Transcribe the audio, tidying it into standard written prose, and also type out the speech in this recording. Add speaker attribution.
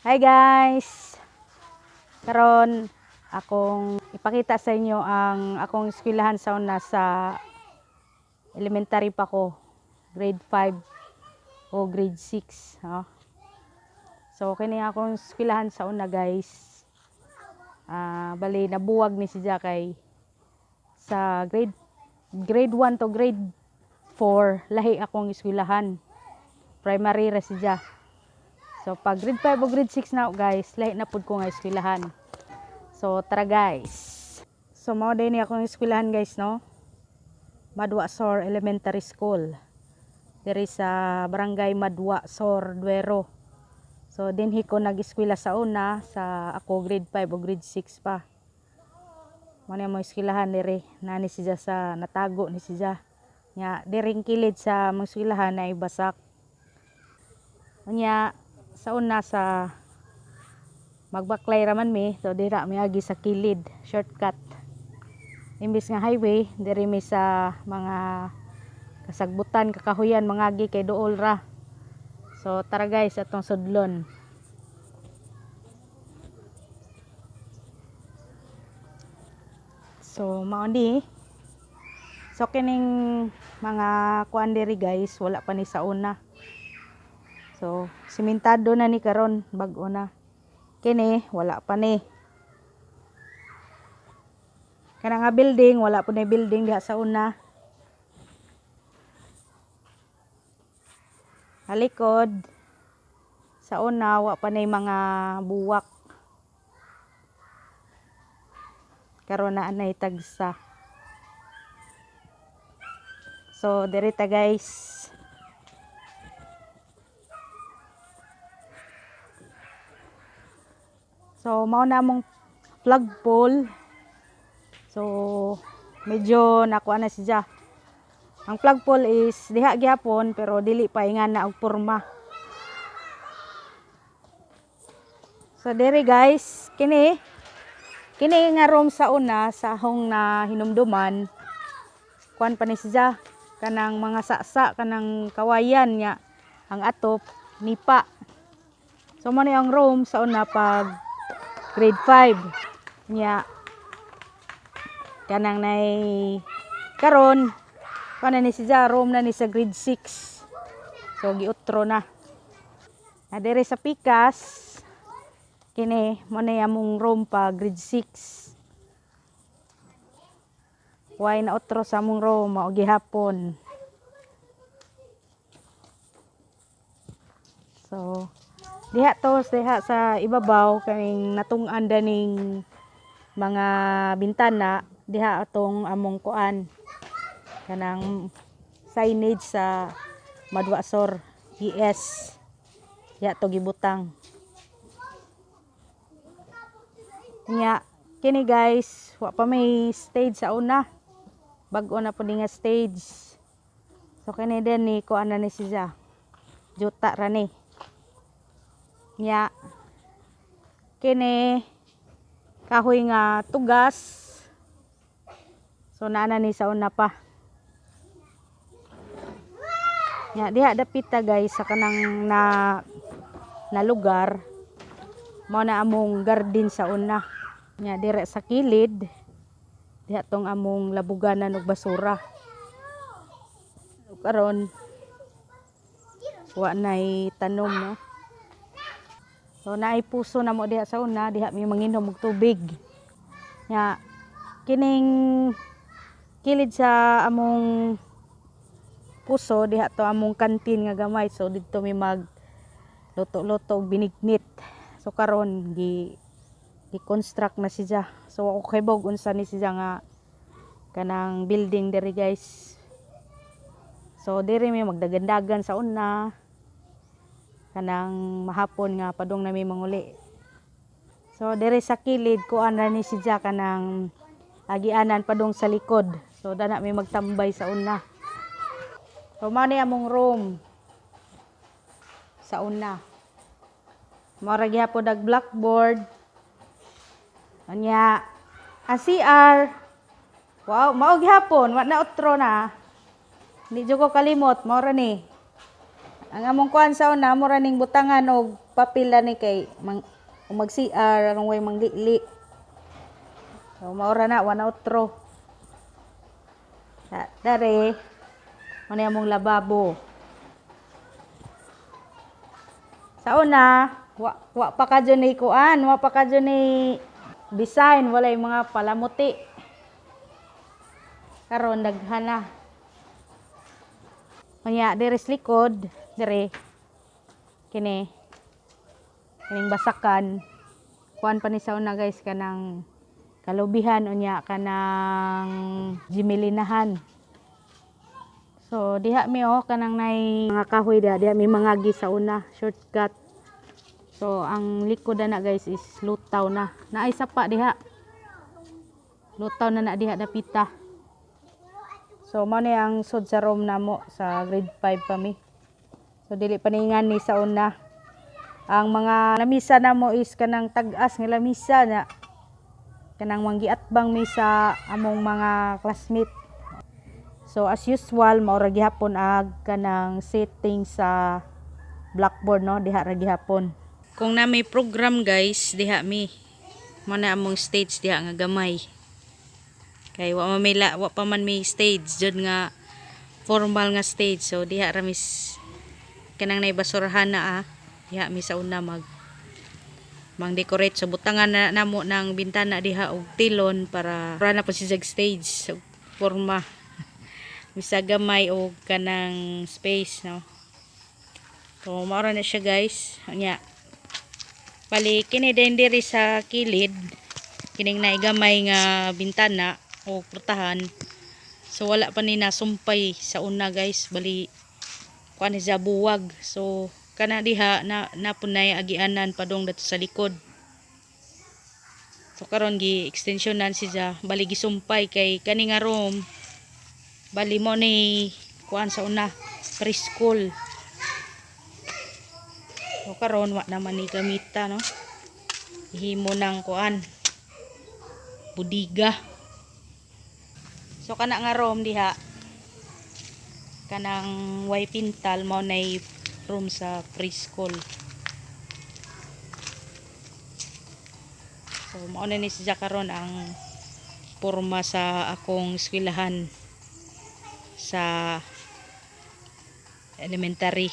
Speaker 1: Hi guys! Karon akong ipakita sa inyo ang akong eskwelahan sa una, sa elementary pa ko, grade 5 o grade 6, no? So kini akong eskwelahan sa una, guys. Bali nabuwag ni siya kay sa grade grade 1 to grade 4 lahi akong eskwelahan. Primary ra siya. So pag grade 5 o grade 6 na guys, lahi na pud ko nga eskwelahan. So tara, guys. So mao din ni akong eskwelahan, guys, no. Madwa Sor Elementary School. Diri sa Barangay Madwa Sor, Duero. So dinhi ko nag-eskwela sa una, sa ako grade 5 o grade 6 pa. Mao ni among eskwelahan diri. Nani siya sa natago ni siya. Nya diring kilid sa among eskwelahan ay basak. Unya sa una, sa magbaklay raman mi, so dira mi agi sa kilid, shortcut. Imbis nga highway, diri mi sa mga kasagbutan, kakahuyan mangagi kay duol ra. So tara guys, atong sudlon. So mao ni. So kining mga kuan diri, guys, wala pa ni sa una. So simentado na ni karon, bag-o na. Kini wala pa ni. Kana nga building, wala po ni building diha sa una. Halikod sa una, wa pa ni mga buwak. Karon na anay tagsa. So diri ta, guys. So mao na among flagpole. So medyo nakuha na siya. Ang flagpole is diha gyapon, pero dili pa ingana og porma. So diri guys, kini kini nga room sa una, sa akong na hinumduman, kuan pa ni siya, kanang mga saksa, kanang kawayan nya ang atop nipa. So mo ni ang room sa una pag grade 5 nya. Kanang nay karon, kuan na ni siya, room na ni sa grade 6. So giutro na. Na diri sa pikas kini mo na among room pa grade 6. Way na otro sa among room, mao gihapon. So diha to, diha sa ibabaw, kaning natung-an daning mga bintana diha, atong among kuan, kanang signage sa Madwasor ES, diha to gibutang. Nya kini guys, wa pa may stage sa una, bag-o na pud ni nga stage. So kini din ni kuan na ni siya, juta ra ni. Nya kini kahoy nga tugas, so naa na ni sa una pa. Nya diha dapita guys, sa kanang na na lugar, mao na among garden sa una. Nya dire sa kilid diha tong among labuganan og basura. Karon wa nay tanom, no. So naay puso na mo diha sa una, diha mi manginom og tubig. Nya kining kilid sa among puso, diha to among kantin nga gamay. So didto mi mag luto-luto og binignit. So karon gi gi-construct na siya. So ako kabalo unsa ni siya nga kanang building diri, guys. So diri mi magdagandagan sa una, kanang mahapon nga padung na mi manguli. So diri sa kilid, kuan ra ni siya, kanang agianan padung sa likod. So dana mi magtambay sa una. So mao ni among room sa una. Mao ra gihapon nag blackboard. Anya ang CR, wow, mao gihapon, wa na otro na. Hindi jud ko kalimot, mao ra ni. Ang among kuan sa una, amo ra ning butangan og papel ni kay mang mag CR aron way manglili. So maora na wa na otro. Sa dare mo ni among lababo. Sa una, wa pa kadyo ni kuan, wa pa kadyo ni design, walay mga palamuti. Karon daghan na. Unya diri sa likod, diri kini kining basakan, kuan pa ni sa una, guys, kanang kalubihan, unya kanang jimilinahan. So diha mi, oh, kanang nay mga kahoy diha, diha mi mangagi sa una, shortcut. So ang likod na, guys, is lutaw na. Naay sapa diha. Lutaw na na diha dapita. So mao ni ang sud sa room namo sa grade 5 pa mi. So dili pa ni ni sa una. Ang mga lamisa namo is kanang tag-as nga lamisa na kanang manggiatbang mi sa among mga classmate. So as usual, mao ra gihapon ag kanang setting sa blackboard, no, diha ra gihapon. Kung na may program, guys, diha mi. Mo na among stage diha nga gamay. Kay wa man may wa pa man may stage jud nga formal nga stage. So diha ra mis kanang nay basurahan na ah. Diha mi sa una mag mang decorate, so butangan na namo ng bintana diha og tilon para na po siya stage, so forma misa gamay og kanang space, no. So mao ra na siya, guys. Nya bali kini din diri sa kilid, kining naigamay nga bintana o portahan, so wala pa ni nasumpay sa una, guys. Bali kuan ni siya, buwag. So kana diha na napunay agianan padong dato sa likod. So karon gi extensionan siya, bali gisumpay kay kani nga room, bali mo ni kuan sa una, preschool. So karon wa naman ni gamita, no, himo ng kuan, budiga. So kana nga room diha, kanang way pintal, mao nay room sa preschool. So mao na ni siya karon ang porma sa akong eskwelahan sa elementary.